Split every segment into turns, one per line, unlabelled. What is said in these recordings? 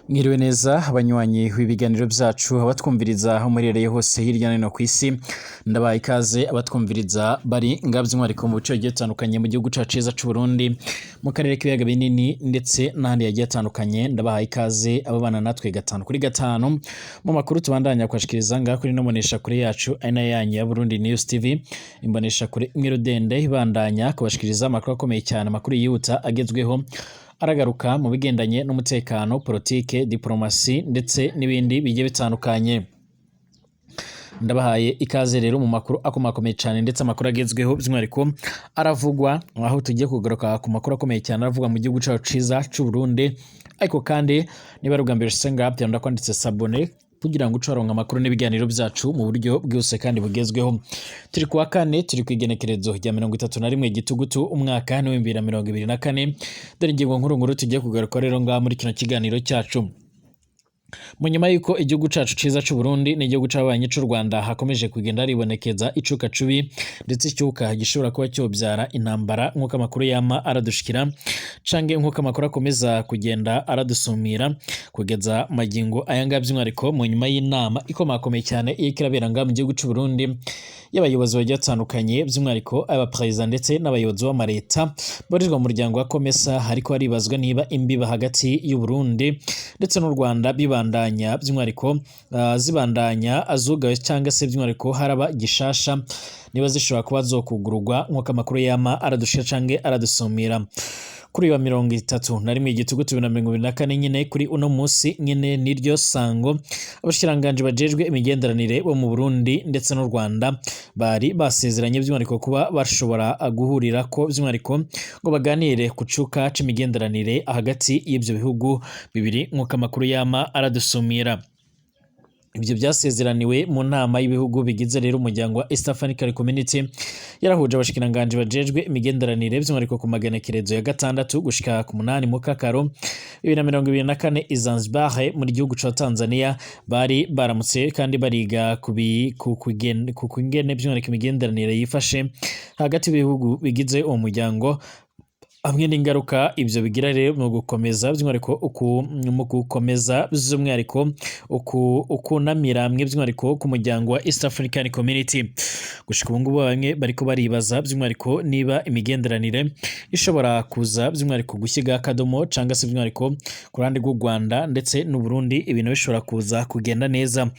Mwiriwe neza abanywanyi b'ibiganiro byacu, abatwumviriza aho muherereye hose hirya no hino ku isi. Ndabaha ikaze abatwumviriza bari ngaha by'umwihariko mu bice bigiye bitandukanye mu gihugu cacu ciza c'u Burundi, mu karere k'ibiyaga binini ndetse n'ahandi hagiye hatandukanye. Ndabaha ikaze ababana natwe gatanu kuri gatanu mu makuru tubandanya kubashikiriza ngaha kuri ino mboneshakure yacu, ari nayo yanyu ya Burundi News TV, imboneshakure imwe rudende ibandanya kubashikiriza amakuru akomeye cyane, amakuru yihuta agezweho, aragaruka mu bigendanye n'umutekano, politike, diplomasi ndetse n'ibindi bigiye bitandukanye. Ndabahaye ikaze rero mu makuru akomakomeye cyane ndetse amakuru agezweho, by'umwihariko aravugwa aho tugiye kugaruka ku makuru akomeye cyane aravugwa mu gihugu cyacu ciza c'u Burundi. Ariko kandi niba ari ubwa mbere ushitse ngaha, byanda kwanditse s'abonner kugira ngo uce waronka amakuru n'ibiganiro byacu mu buryo bwihuse kandi bugezweho. Turi kuwa kane, turi ku igenekerezo rya 31 Gitugutu, umwaka w'2024. Dore ingingo nkuru nkuru tugiye kugaruka rero ngaha muri kino kiganiro cyacu. Mu nyuma y'uko igihugu cacu ciza c'u Burundi n'igihugu c'ababanyi c'u Rwanda hakomeje kugenda haribonekeza icuka cubi, ndetse icuka gishobora kuba cyobyara intambara, nk'uko amakuru yama aradushikira canke nk'uko amakuru akomeza kugenda aradusumira kugeza magingo aya ngaya, by'umwihariko mu nyuma y'inama ikomakomeye cyane iriko irabera ngaha mu gihugu c'u Burundi y'abayobozi bagiye batandukanye, by'umwihariko abaperezida ndetse n'abayobozi b'amareta babarizwa mu muryango wa COMESA, hariko haribazwa niba imbiba hagati y'u Burundi ndetse n'u Rwanda bibandanya, by'umwihariko zibandanya azugawe, cyangwa se by'umwihariko haraba gishasha, niba zishobora kuba zokugururwa, nk'uko amakuru yama aradushira canke aradusumira. Kuri uyu wa 31 Gitugutu 2024 nyine, kuri uno munsi nyine niryo sango, abashikiranganji bajejwe imigenderanire bo mu Burundi ndetse n'u Rwanda bari basezeranye by'umwihariko kuba bashobora guhurira ko by'umwihariko ngo baganire ku cuka c'imigenderanire hagati y'ivyo bihugu bibiri, nk'uko amakuru yama aradusumira. Ibyo byasezeraniwe mu nama y'ibihugu bigize rero umuryango wa East African Community yarahuje abashikiranganji bajejwe imigenderanire, by'umwihariko ku magenekerezo ya 6 gushika ku 8 Mukakaro 2024 i Zanzibar muri gihugu ca Tanzania. Bari baramutse kandi bariga ku kungene by'umwihariko imigenderanire yifashe hagati y'ibihugu bigize uwo muryango, hamwe n'ingaruka ibyo bigira rero mu gukomeza by'umwihariko mu gukomeza by'umwihariko ukunamira hamwe by'umwihariko ku muryango wa East African Community. Gushika ubu ngubu bamwe bariko baribaza by'umwihariko niba imigenderanire ishobora kuza by'umwihariko gushyiga akadomo, canga se by'umwihariko ku ruhande rw'u Rwanda ndetse n'u Burundi ibintu bishobora kuza kugenda neza.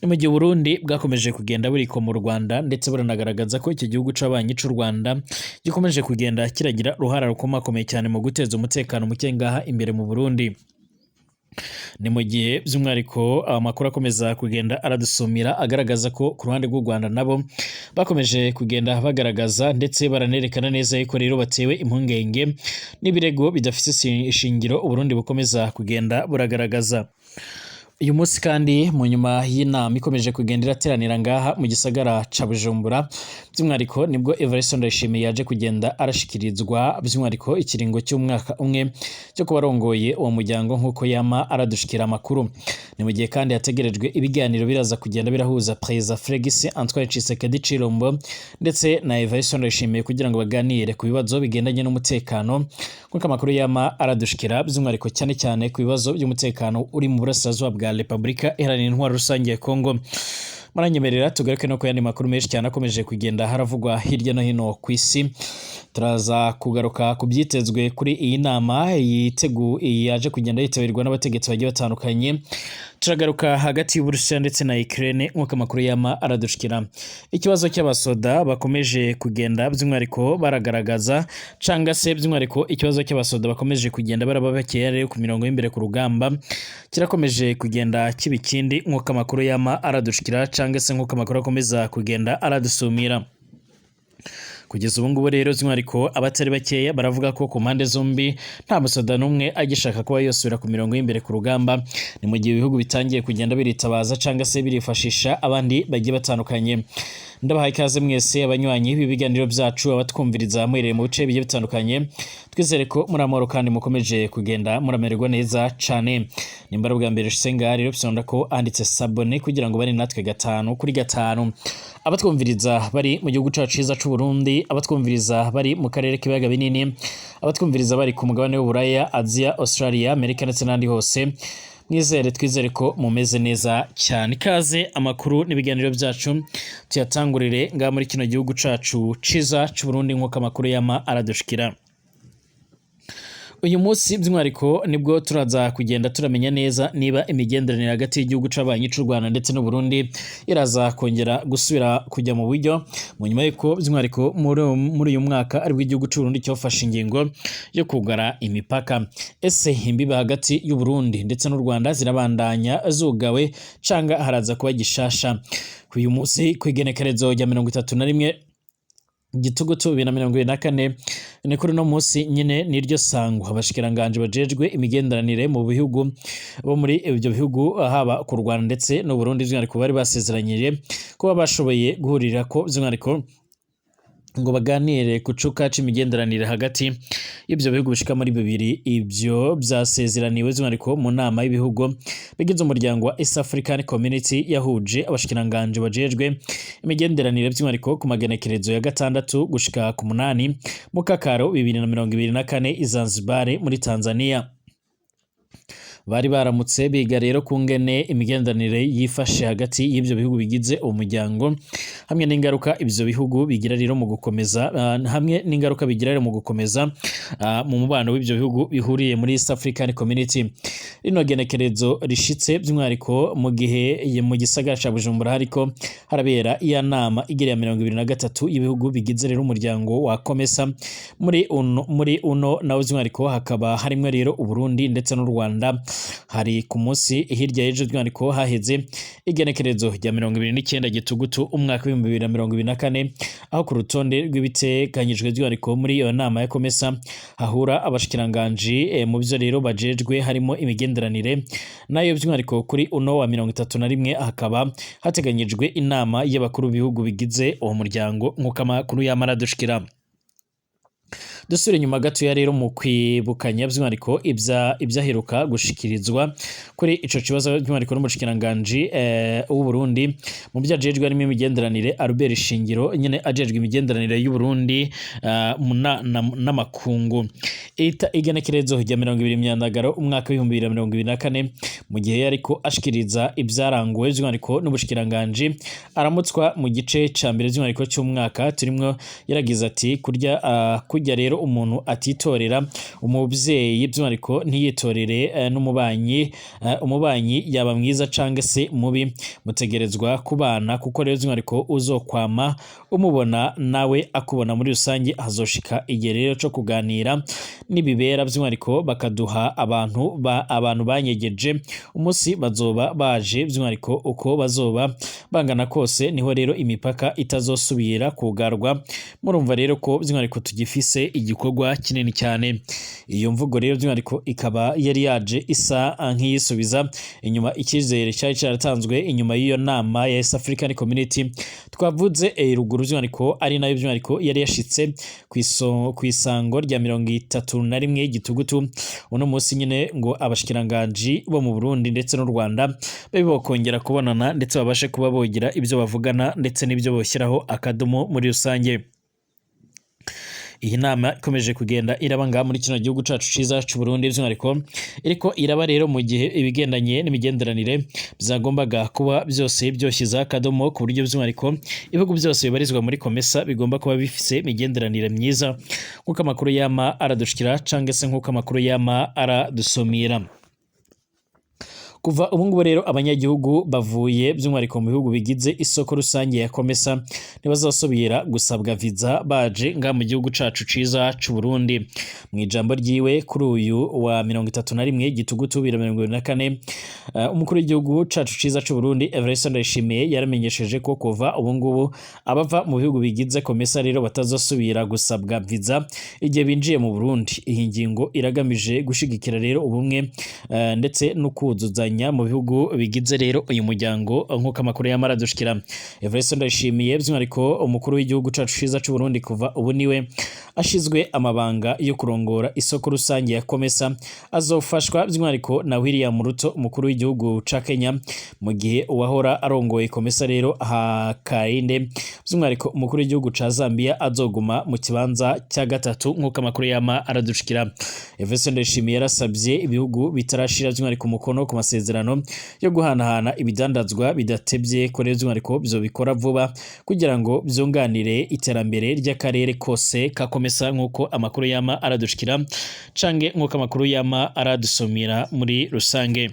Ni mu gihe Burundi bwakomeje kugenda buriko mu Rwanda, ndetse buranagaragaza ko iki gihugu c'abanyi c'u Rwanda gikomeje kugenda kiragira uruhara rukomakomeye cyane mu guteza umutekano muke ngaha imbere mu Burundi. Ni mu gihe by'umwihariko amakuru akomeza kugenda aradusumira agaragaza ko ku ruhande rw'u Rwanda nabo bakomeje kugenda bagaragaza ndetse baranerekana neza yuko rero batewe impungenge n'ibirego bidafite ishingiro Uburundi bukomeza kugenda buragaragaza. Uyu munsi kandi, mu nyuma y'inama ikomeje kugenda irateranira ngaha mu gisagara ca Bujumbura, by'umwihariko nibwo Evariste Ndayishimiye yaje kugenda arashikirizwa by'umwihariko ikiringo cy'umwaka umwe cyo kuba arongoye uwo muryango, nk'uko yama aradushikira amakuru. Ni mu gihe kandi hategerejwe ibiganiro biraza kugenda birahuza Perezida Felix Antoine Tshisekedi Tshilombo ndetse na Evariste Ndayishimiye kugira ngo baganire ku bibazo bigendanye n'umutekano, nk'uko amakuru yama aradushikira, by'umwihariko cyane cyane ku bibazo by'umutekano uri mu burasirazuba bwa Repubulika Iharanira Intwaro Rusange ya Kongo. Muranyemerera tugaruke no ku yandi makuru menshi cyane akomeje kugenda haravugwa hirya no hino ku isi. Turaza kugaruka ku byitezwe kuri iyi nama yaje kugenda yitabirwa n'abategetsi bagiye batandukanye. Turagaruka hagati y'Uburusiya ndetse na Ukraine, nk'uko amakuru yama aradushikira. Ikibazo cy'abasoda bakomeje kugenda by'umwihariko baragaragaza, canga se by'umwihariko ikibazo cy'abasoda bakomeje kugenda baraba bakeya rero ku mirongo y'imbere ku rugamba, kirakomeje kugenda kiba ikindi, nk'uko amakuru yama aradushikira, canga se nk'uko amakuru akomeza kugenda aradusumira. Kugeza ubu ngubu rero by'umwihariko abatari bakeya baravuga ko ku mpande zombi nta musoda n'umwe agishaka kuba yosubira ku mirongo y'imbere ku rugamba. Ni mu gihe ibihugu bitangiye kugenda biritabaza canga se birifashisha abandi bagiye batandukanye. Ndabahaye ikaze mwese abanywanyi b'ibiganiro byacu, abatwumviriza muherereye mu bice bigiye bitandukanye. Twizere ko muri amahoro kandi mukomeje kugenda muramererwa neza cane. Nimba ari ubwa mbere ushitse ngaha rero, bisonda ko anditse s'abonner kugira ngo bane natwe gatanu kuri gatanu. Abatwumviriza bari mu gihugu cacu ciza c'u Burundi, abatwumviriza bari mu karere k'ibiyaga binini, abatwumviriza bari ku mugabane w'Uburaya, Aziya, Australia, Amerika ndetse n'ahandi hose. Mwizere, twizere ko mumeze neza cyane. Ikaze, amakuru n'ibiganiro byacu tuyatangurire ngaha muri kino gihugu cacu ciza c'u Burundi, nk'uko amakuru yama aradushikira. Uyu munsi by'umwihariko nibwo turaza kugenda turamenya neza niba imigenderanire hagati y'igihugu c'abanyi c'u Rwanda ndetse n'u Burundi iraza kongera gusubira kujya mu buryo, mu nyuma y'uko by'umwihariko muri uyu mwaka aribwo igihugu c'u Burundi cyafashe ingingo yo kugara imipaka. Ese imbibe hagati y'u Burundi ndetse n'u Rwanda zirabandanya zugawe, canga haraza kuba gishasha? Uyu munsi, kw'igenekerezo rya 31 Gitugutu 2024, ni kuri uno munsi nyine niryo sango abashikiranganje bajejwe imigenderanire mu bihugu bo muri ibyo bihugu, haba ku Rwanda ndetse n'u Burundi, by'umwihariko bari basezeranyije kuba bashoboye guhurira ko by'umwihariko ngo baganire ku cuka c'imigenderanire hagati y'ivyo bihugu bishika muri bibiri. Ivyo vyasezeraniwe by'umwihariko mu nama y'ibihugu bigize umuryango wa East African Community yahuje abashikiranganje bajejwe imigenderanire by'umwihariko ku magenekerezo ya 6 gushika ku 8 Mukakaro 2024 i Zanzibar muri Tanzania. Bari baramutse biga rero kungene imigenderanire yifashe hagati y'ivyo bihugu bigize uwo muryango, hamwe n'ingaruka ivyo bihugu bigira rero mu gukomeza hamwe n'ingaruka bigira rero mu gukomeza mu mubano w'ivyo bihugu bihuriye muri East African Community. Rino genekerezo rishitse by'umwihariko mu gihe mu gisagara ca Bujumbura hariko harabera iya nama igera ya 23 y'ibihugu bigize rero umuryango wa COMESA. Muri uno nawo by'umwihariko hakaba harimwo rero Uburundi ndetse n'u Rwanda. Hari ku munsi hirya y'ejo, by'umwihariko haheze igenekerezo rya 29 Gitugutu umwaka w'2024, aho ku rutonde rw'ibiteganyijwe by'umwihariko muri iyo nama ya COMESA hahura abashikiranganji mu byo rero bajejwe harimo imigenderanire. Nayo by'umwihariko kuri uno wa 31 hakaba hateganyijwe inama y'abakuru b'ibihugu bigize uwo muryango, nk'uko amakuru yamara dushikira. Dusubira inyuma gatoya rero mu kwibukanya by'umwihariko ibyaheruka gushikirizwa kuri ico kibazo, by'umwihariko n'umushikiranganji w'u Burundi mu byo ajejwe harimo imigenderanire, Albert Shingiro nyene ajejwe imigenderanire y'u Burundi n'amakungu. Igenekerezo rya 20 Myandagaro umwaka w'2024, mu gihe yariko ashikiriza ibyaranguwe by'umwihariko n'ubushikiranganji aramutswa mu gice ca mbere by'umwihariko cy'umwaka turimwo, yaragize ati: "Kurya rero umuntu atitorera umuvyeyi, by'umwihariko ntiyitorere n'umubanyi, umubanyi yaba mwiza canke se mubi, mutegerezwa kubana, kuko rero by'umwihariko uzokwama umubona nawe akubona. Muri rusange hazoshika igihe rero co kuganira nibibera, by'umwihariko bakaduha abantu banyegeje. Umunsi bazoba baje, by'umwihariko uko bazoba bangana kose, niho rero imipaka itazosubira kugarwa. Murumva rero ko by'umwihariko tugifise igikorwa kinini cyane." Iyo mvugo rero by'umwihariko ikaba yari yaje isa nk'iyisubiza inyuma icyizere cyari cyaratanzwe inyuma y'iyo nama ya East African Community twavuze ruguru, by'umwihariko ari nayo by'umwihariko yari yashitse ku isango rya 31 Gitugutu. Uno munsi nyine ngo abashikiranganji bo mu Burundi ndetse n'u Rwanda babe bokongera kubonana, ndetse babashe kuba bogira ibyo bavugana ndetse n'ibyo boshyiraho akadomo muri rusange. Iyi nama ikomeje kugenda iraba ngaha muri kino gihugu cacu ciza c'u Burundi, by'umwihariko iriko iraba rero mu gihe ibigendanye n'imigenderanire byagombaga kuba byose byoshyize akadomo, ku buryo by'umwihariko ibihugu byose bibarizwa muri COMESA bigomba kuba bifise imigenderanire myiza, nk'uko amakuru yama aradushikira canke se nk'uko amakuru yama aradusumira. Kuva ubu ngubu rero abanyagihugu bavuye by'umwihariko mu bihugu bigize isoko rusange ya COMESA ntibazosubira gusabwa viza baje ngaha mu gihugu cacu ciza c'u Burundi. Mu ijambo ryiwe kuri uyu wa 31 Gitugutu 2024, umukuru w'igihugu cacu ciza c'u Burundi Evariste Ndayishimiye yaramenyesheje ko kuva ubu ngubu abava mu bihugu bigize COMESA rero batazosubira gusabwa viza igihe binjiye mu Burundi. Iyi ngingo iragamije gushigikira rero ubumwe ndetse no kuzuzanya mu bihugu bigize rero uyu muryango, nk'uko amakuru yamara dushikira. Evariste Ndayishimiye, by'umwihariko umukuru w'igihugu cacu ciza c'u Burundi, kuva ubu niwe ashizwe amabanga yo kurongora isoko rusange ya COMESA azofashwa by'umwihariko na William Ruto, umukuru w'igihugu ca Kenya, mu gihe uwahora arongoye COMESA rero Hakainde, by'umwihariko umukuru w'igihugu ca Zambia, azoguma mu kibanza cya gatatu, nk'uko amakuru yama aradushikira. Evariste Ndayishimiye yarasabye ibihugu bitarashira by'umwihariko umukono ku masezerano yo guhanahana ibidandazwa bidatebye ko rero by'umwihariko bizobikora vuba kugira ngo byunganire iterambere ry'akarere kose ka COMESA, nk'uko amakuru yama aradushikira canke nk'uko amakuru yama aradusomera muri rusange.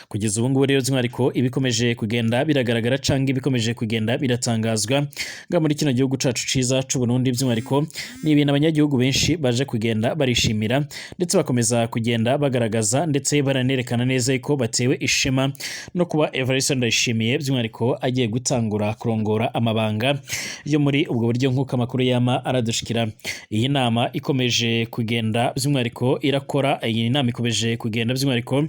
Kugeza ubu ngubu rero, by'umwihariko ibikomeje kugenda biragaragara canke ibikomeje kugenda biratangazwa nga muri kino gihugu cacu ciza c'u Burundi, by'umwihariko ni ibintu abanyagihugu benshi baje kugenda barishimira, ndetse bakomeza kugenda bagaragaza ndetse baranerekana neza ko batewe ishema no kuba Evariste Ndayishimiye by'umwihariko agiye gutangura kurongora amabanga yo muri ubwo buryo, nk'uko amakuru yama aradushikira. Iyi nama ikomeje kugenda by'umwihariko irakora, iyi nama ikomeje kugenda by'umwihariko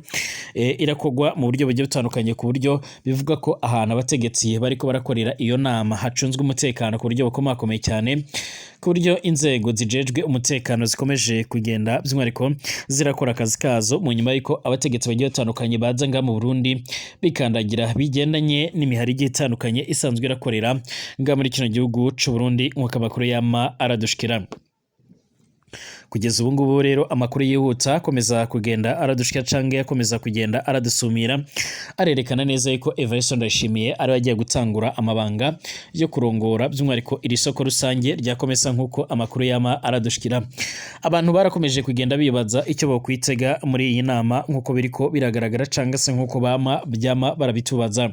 irakorwa mu buryo bugiye butandukanye, ku buryo bivuga ko ahantu abategetsi bariko barakorera iyo nama hacunzwe umutekano ku buryo bukomakomeye cyane, ku buryo inzego zijejwe umutekano zikomeje kugenda by'umwihariko zirakora akazi kazo, mu nyuma y'uko abategetsi bagiye batandukanye baza ngaha mu Burundi bikandagira bigendanye n'imihari igiye itandukanye isanzwe irakorera ngaha muri kino gihugu c'u Burundi, nk'uko amakuru yama aradushikira. Kugeza ubu ngubu rero, amakuru yihuta akomeza kugenda aradushika canke akomeza kugenda aradusumira arerekana neza yuko Evariste Ndayishimiye ari agiye gutangura amabanga yo kurongora by'umwihariko iri soko rusange rya COMESA, nk'uko amakuru yama aradushikira. Abantu barakomeje kugenda bibaza icyo bokwitega muri iyi nama, nk'uko biriko biragaragara canke se nk'uko bama byama barabitubaza.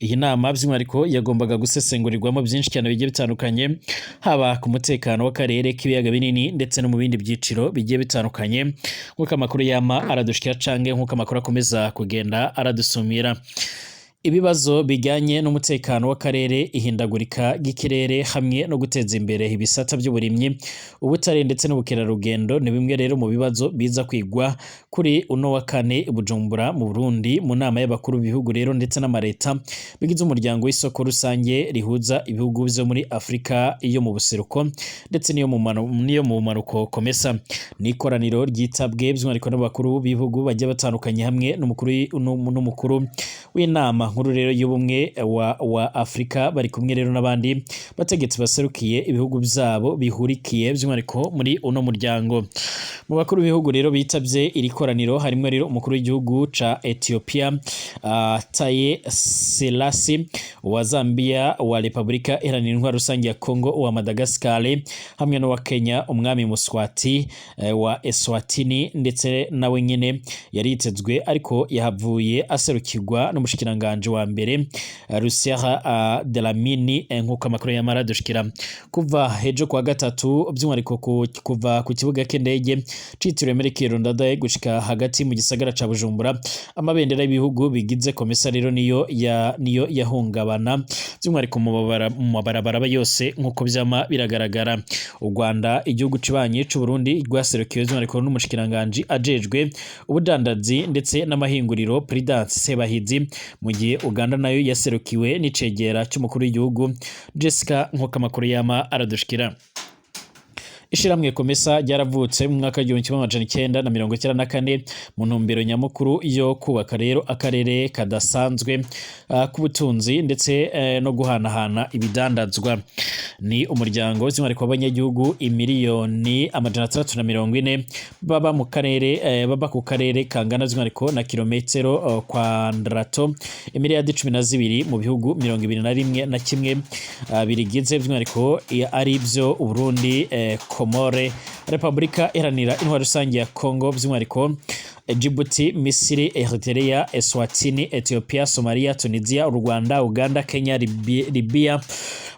Iyi nama by'umwihariko yagombaga gusesengurirwamo byinshi cyane bigiye bitandukanye, haba ku mutekano w'akarere k'ibiyaga binini ndetse no mu bindi byiciro bigiye bitandukanye, nk'uko amakuru yama aradushikira canke nk'uko amakuru akomeza kugenda aradusumira. Ibibazo bijyanye n'umutekano w'akarere, ihindagurika ry'ikirere hamwe no guteza imbere ibisata by'uburimyi, ubutare ndetse n'ubukerarugendo ni bimwe rero mu bibazo biza kwigwa kuri uno wa kane i Bujumbura mu Burundi, mu nama y'abakuru b'ibihugu rero ndetse n'amareta bigize umuryango w'isoko rusange rihuza ibihugu byo muri Afurika yo mu buseruko ndetse n'iyo mu bumanuko, COMESA. Ni ikoraniro ryitabwe by'umwihariko n'abakuru b'ibihugu bagiye batandukanye hamwe n'umukuru w'inama nkuru rero y'ubumwe wa Afurika, bari kumwe rero n'abandi bategetsi baserukiye ibihugu byabo bihurikiye by'umwihariko muri uno muryango. Mu bakuru b'ibihugu rero bitavye iri koraniro harimwo rero umukuru w'igihugu ca Ethiopia, Taye Selassie, wa Zambia, wa Repubulika Iharanira Intwaro Rusange ya Congo, wa Madagascar hamwe n'uwa Kenya, umwami Muswati wa Eswatini, ndetse nawe nyene yari yitezwe ariko yahavuye aserukirwa n'umushikiranganje wa mbere, Lucia Dlamini, nk'uko amakuru yamara dushikira. Kuva ejo kuwa gatatu, by'umwihariko kuva ku kibuga cy'indege citiriwe Melchior Ndadaye gushika hagati mu gisagara ca Bujumbura, amabendera y'ibihugu bigize COMESA rero niyo yahungabana by'umwihariko mu mabarabara yose, nk'uko vyama biragaragara. U Rwanda, igihugu kibanyi c'u Burundi, rwaserukiwe by'umwihariko n'umushikiranganje ajejwe ubudandazi ndetse n'amahinguriro, Prudence Sebahizi, mu gihe Uganda nayo yaserukiwe n'icegera c'umukuru w'igihugu, Jessica, nk'uko amakuru yama aradushikira. Ishirahamwe COMESA ryaravutse mu mwaka w'1994 mu ntumbero nyamukuru yo kubaka rero akarere kadasanzwe k'ubutunzi ndetse no guhanahana ibidandazwa. Ni umuryango by'umwihariko w'abanyagihugu 640,000,000 baba mu karere, baba ku karere kangana by'umwihariko na kilometero kwandrato 12,000,000,000 mu bihugu 21 na kimwe birigize, by'umwihariko ari byo Uburundi, Komore, Repubulika Iharanira Intwaro Rusange ya Congo, by'umwihariko Djibouti, Misiri, Eritrea, Eswatini, Ethiopia, Somalia, Tunisia, u Rwanda, Uganda, Kenya, Libya,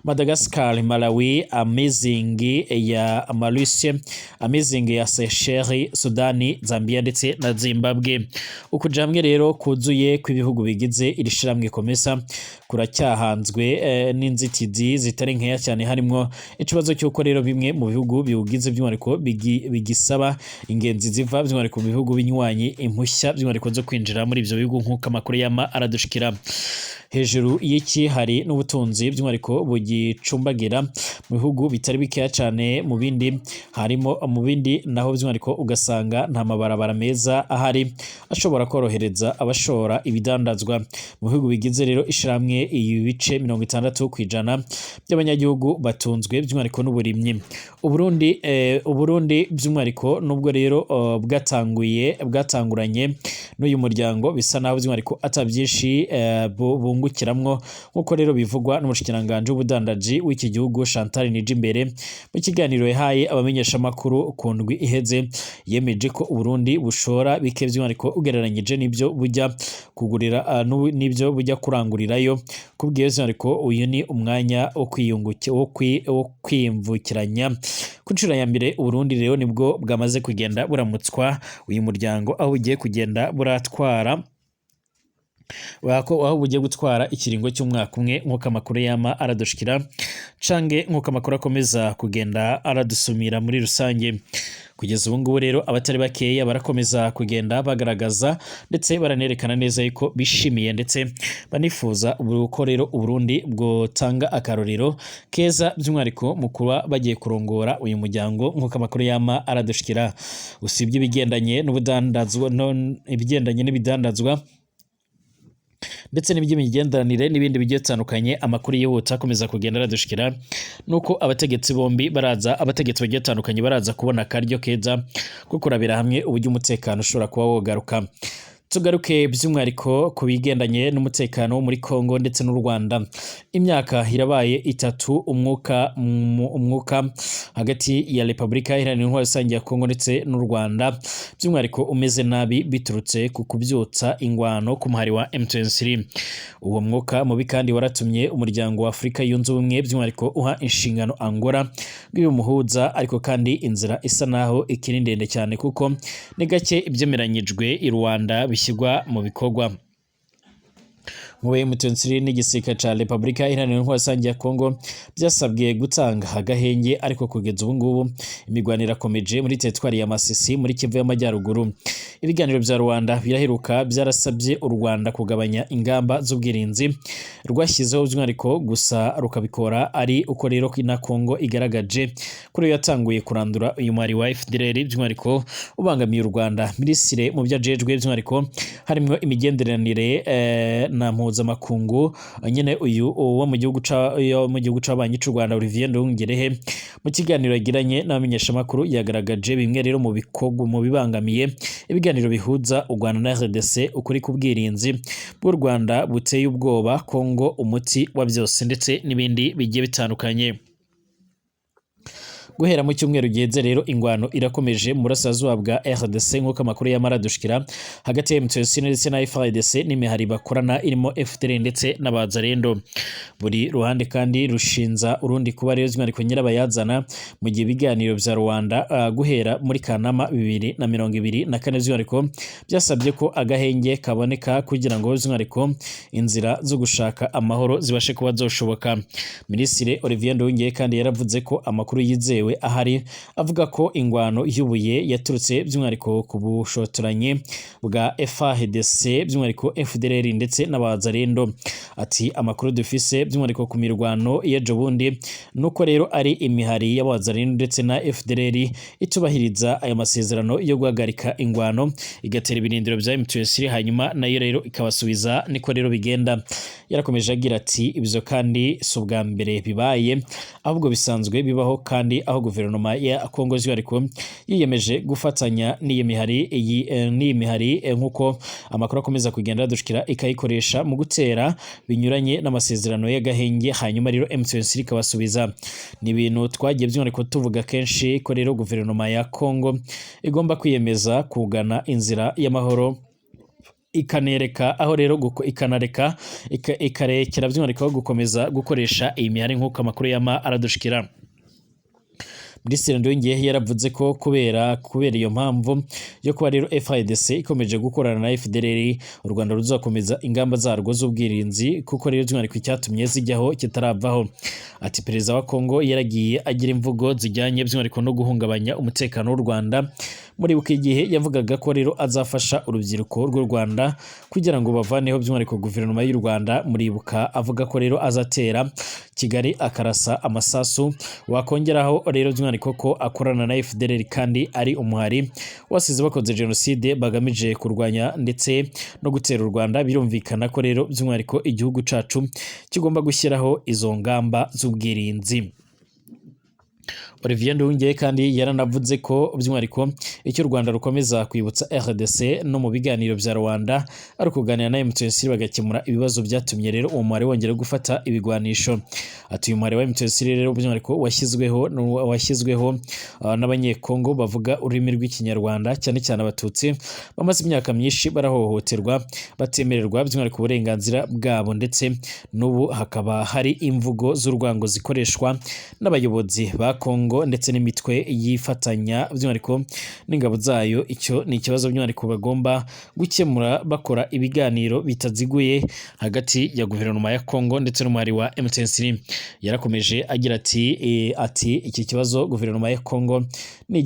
Madagascar, Malawi, Amazing ya Maurice, Amazing ya Seychelles, Sudani, Zambia ndetse na Zimbabwe. Ukuja hamwe rero kuzuye kw'ibihugu bigize iri shirahamwe COMESA kuracyahanzwe n'inzitizi zitari nkeya cyane, harimwo ikibazo cy'uko rero bimwe mu bihugu biwugize by'umwihariko bigisaba ingenzi ziva by'umwihariko mu bihugu binywanyi impushya by'umwihariko zo kwinjira muri ivyo bihugu, nk'uko amakuru yama aradushikira. Hejuru y'iki hari n'ubutunzi by'umwihariko bugicumbagira mu bihugu bitari bikeya cyane. Mu bindi harimo, mu bindi naho by'umwihariko ugasanga nta mabarabara meza ahari ashobora korohereza abashora ibidandazwa. Mu bihugu bigize rero ishiramwe ibi bice, 60% by'abanyagihugu batunzwe by'umwihariko n'uburimyi. Uburundi by'umwihariko, nubwo rero bwatanguye bwatanguranye n'uyu muryango, bisa naho by'umwihariko ata byinshi bungukiramwo, nk'uko rero bivugwa n'umushikiranganji w'ubudandaji w'iki gihugu, Chantal Nijimbere. Mu kiganiro yahaye abamenyeshamakuru ku ndwi iheze, yemeje ko Uburundi bushora bike by'umwihariko ugereranyije n'ibyo bujya kugurira n'ibyo bujya kurangurirayo. Kubw'iyo by'umwihariko uyu ni umwanya wo kwiyumvukiranya. Ku nshuro ya mbere, Uburundi rero nibwo bwamaze kugenda buramutswa uyu muryango, aho bugiye kugenda buratwara aho bugiye gutwara ikiringo cy'umwaka umwe, nk'uko amakuru yama aradushikira cange nk'uko amakuru akomeza kugenda aradusumira muri rusange. Kugeza ubu ngubu rero, abatari bakeya barakomeza kugenda bagaragaza ndetse baranerekana neza yuko bishimiye ndetse banifuza uko rero Uburundi bwotanga akarorero keza, by'umwihariko mu kuba bagiye kurongora uyu muryango, nk'uko amakuru yama aradushikira. Usibye ibigendanye n'ubudandazwa no, ibigendanye n'ibidandazwa ndetse n'iby'imigenderanire n'ibindi bigiye bitandukanye, amakuru yihuta akomeza kugenda aradushikira nuko abategetsi bombi baraza, abategetsi bagiye batandukanye baraza kubona akaryo keza ko kurabira hamwe uburyo umutekano ushobora kuba wogaruka. Tugaruke by'umwihariko ku bigendanye n'umutekano wo muri Congo ndetse n'u Rwanda. Imyaka irabaye 3 umwuka hagati ya Repubulika Iharanira Intwaro Rusange ya Congo ndetse n'u Rwanda by'umwihariko umeze nabi, biturutse ku kubyutsa ingwano ku muhari wa M23. Uwo mwuka mubi kandi waratumye Umuryango wa Afurika Yunze Ubumwe by'umwihariko uha inshingano Angola bw'umuhuza, ariko kandi inzira isa naho ikiri ndende cyane, kuko ni gake ibyemeranyijwe i Rwanda bishyirwa mu bikorwa. Mu M23 n'igisirikare ca Repubulika Iharanira Intwaro Rusange ya Congo byasabwe gutanga agahenge, ariko kugeza ubu ngubu imigwano irakomeje muri teritwari ya Masisi muri Kivu y'Amajyaruguru. Ibiganiro bya Rwanda biraheruka byarasabye u Rwanda kugabanya ingamba z'ubwirinzi rwashyizeho by'umwihariko, gusa rukabikora ari uko rero na Congo igaragaje kuri yatanguye kurandura uyu mwari wa FDLR by'umwihariko ubangamiye u Rwanda. Minisitiri mu byo ajejwe by'umwihariko harimo imigenderanire na mpuzamakungu nyine, uyu wo mu gihugu ca yo mu gihugu c'abanyi c'u Rwanda, Olivier Nduhungirehe, mu kiganiro yagiranye n'abamenyeshamakuru yagaragaje bimwe rero mu bikorwa mu bibangamiye ibiganiro bihuza u Rwanda na RDC: ukuri ku bwirinzi bw'u Rwanda buteye ubwoba Congo, umuti wa byose, ndetse n'ibindi bigiye bitandukanye. Guhera mu cyumweru giheze rero, ingwano irakomeje mu burasirazuba bwa RDC, nk'uko amakuru yamara dushikira, hagati ya M23 ndetse na FARDC n'imihari bakorana irimo FDLR ndetse n'Abazarendo. Buri ruhande kandi rushinza urundi kuba rero by'umwihariko nyirabayazana, mu gihe ibiganiro bya Rwanda guhera muri Kanama 2024 by'umwihariko byasabye ko agahenge kaboneka kugira ngo by'umwihariko inzira zo gushaka amahoro zibashe kuba zoshoboka. Minisitiri Olivier Nduhungirehe kandi yaravuze ko amakuru yizewe ahari avuga ko ingwano y'ubuye yaturutse by'umwihariko ku bushotoranyi bwa FARDC, by'umwihariko FDLR ndetse n'Abazarendo. Ati: "Amakuru dufise by'umwihariko ku mirwano y'ejo bundi nuko rero ari imihari y'Abazarendo ndetse na FDLR itubahiriza aya masezerano yo guhagarika ingwano, igatera ibirindiro bya M23, hanyuma nayo rero ikabasubiza, niko rero bigenda." Yarakomeje agira ati: "Ibyo kandi si ubwa mbere bibaye, ahubwo bisanzwe bibaho, kandi aho guverinoma ya Congo by'umwihariko yiyemeje gufatanya n'iyi mihari iyi n'iyi mihari, nk'uko amakuru akomeza kugenda adushikira, ikayikoresha mu gutera binyuranye n'amasezerano y'agahenge, hanyuma rero M23 ikabasubiza. Ni ibintu twagiye by'umwihariko tuvuga kenshi ko rero guverinoma ya Congo igomba kwiyemeza kugana inzira y'amahoro, ikanereka aho rero ikanareka ikarekera by'umwihariko gukomeza gukoresha iyi mihari, nk'uko amakuru yama aradushikira." Minisitiri Nduhungirehe yaravuze ko kubera iyo mpamvu yo kuba rero FARDC ikomeje gukorana na FDLR, u Rwanda ruzakomeza ingamba zarwo z'ubwirinzi, kuko rero by'umwihariko icyatumye zijyaho kitaravaho. Ati: "Perezida wa Congo yaragiye agira imvugo zijyanye by'umwihariko no guhungabanya umutekano w'u Rwanda Muribuka igihe yavugaga ko rero azafasha urubyiruko rw'u Rwanda kugira ngo bavaneho by'umwihariko guverinoma y'u Rwanda. Muribuka avuga ko rero azatera Kigali akarasa amasasu. Wakongeraho rero by'umwihariko ko akorana na FDLR kandi ari umuhari wasize bakoze jenoside bagamije kurwanya ndetse no gutera u Rwanda. Birumvikana ko rero by'umwihariko igihugu cacu kigomba gushyiraho izo ngamba z'ubwirinzi. Olivier Nduhungirehe kandi yaranavuze ko by'umwihariko icyo u Rwanda rukomeza kwibutsa RDC no mu biganiro bya Rwanda ari ukuganira na M23 bagakemura ibibazo byatumye rero uwo muhari wongera gufata ibigwanisho. Ati uyu muhari wa M23 rero by'umwihariko washyizweho n'Abanyekongo bavuga ururimi rw'Ikinyarwanda, cyane cyane Abatutsi bamaze imyaka myinshi barahohoterwa, batemererwa by'umwihariko uburenganzira bwabo, ndetse n'ubu hakaba hari imvugo z'urwango zikoreshwa n'abayobozi ba Kongo ndetse n'imitwe yifatanya by'umwihariko n'ingabo zayo. Icyo ni ikibazo by'umwihariko bagomba gukemura bakora ibiganiro bitaziguye hagati ya guverinoma ya Kongo ndetse n'umuhari wa M23. Yarakomeje agira ati iki kibazo guverinoma ya Kongo ni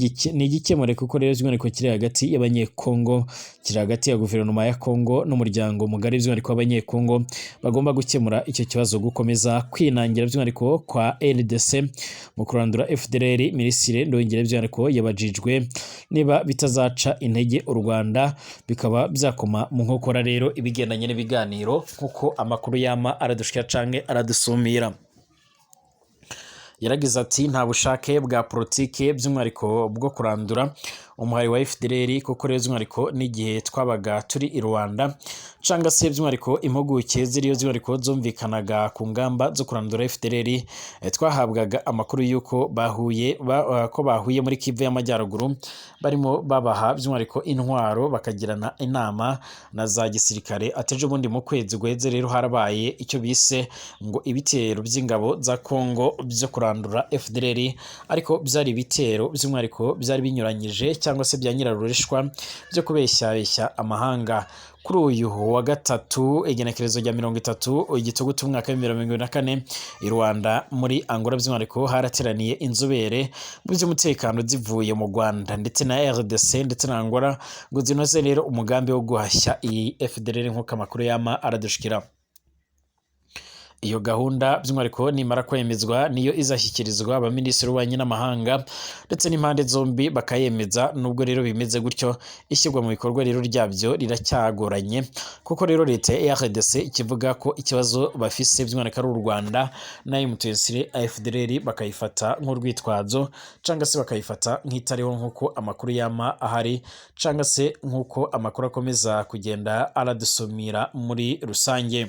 igikemure, kuko rero by'umwihariko kiri hagati y'Abanyekongo, kiri hagati ya guverinoma ya Kongo n'umuryango mugari by'umwihariko w'Abanyekongo bagomba gukemura icyo kibazo. Gukomeza kwinangira by'umwihariko kwa RDC mu kurandura FDLR, Minisitiri Nduhungirehe by'umwihariko yabajijwe niba bitazaca intege u Rwanda bikaba byakoma mu nkokora rero ibigendanye n'ibiganiro, nk'uko amakuru yama aradushika canke aradusumira. Yaragize ati nta bushake bwa politike by'umwihariko bwo kurandura umuhari wa FDLR, kuko rero by'umwihariko n'igihe twabaga turi i Rwanda canga se by'umwihariko impuguke ziriyo by'umwihariko zumvikanaga ku ngamba zo kurandura FDLR, twahabwaga amakuru y'uko bahuye ko bahuye muri Kivu y'Amajyaruguru, barimo babaha by'umwihariko intwaro, bakagirana inama na za gisirikare. Ati ejo bundi mu kwezi guheze rero harabaye icyo bise ngo ibitero by'ingabo za Kongo byo kurandura FDLR, ariko byari ibitero by'umwihariko byari binyuranyije cyangwa se bya nyirarureshwa byo kubeshyabeshya amahanga. Kuri uyu wa gatatu, igenekerezo rya 30 Igitugutu umwaka wa 2024, i Rwanda muri Angola by'umwihariko harateraniye inzobere mu by'umutekano zivuye mu Rwanda ndetse na RDC ndetse na Angola ngo zinoze rero umugambi wo guhashya iyi FDLR, nk'uko amakuru yama aradushikira. Iyo gahunda by'umwihariko nimara kwemezwa niyo izashyikirizwa abaminisitiri b'ububanyi n'amahanga ndetse n'impande zombi bakayemeza. Nubwo rero bimeze gutyo, ishyirwa mu bikorwa rero ryabyo riracyagoranye, kuko rero leta ya RDC ikivuga ko ikibazo bafise by'umwihariko ari u Rwanda na M23, FDLR bakayifata nk'urwitwazo cyangwa se bakayifata nk'itariho, nk'uko amakuru yama ahari cyangwa se nk'uko amakuru akomeza kugenda aradusumira muri rusange.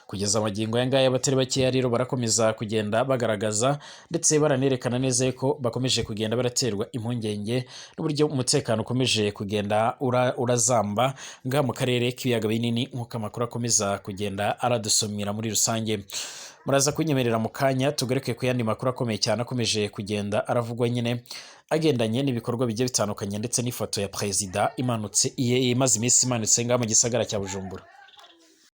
Kugeza amagingo aya ngaya, abatari bakeya rero barakomeza kugenda bagaragaza ndetse baranerekana neza ko bakomeje kugenda baraterwa impungenge n'uburyo umutekano ukomeje kugenda urazamba ngaha mu karere k'ibiyaga binini, nk'uko amakuru akomeza kugenda aradusumira muri rusange. Muraza kunyemerera mu kanya tugaruke ku yandi makuru akomeye cyane akomeje kugenda aravugwa nyine agendanye n'ibikorwa bigiye bitandukanye, ndetse n'ifoto ya perezida imanutse, imaze iminsi imanutse ngaha mu gisagara cya Bujumbura.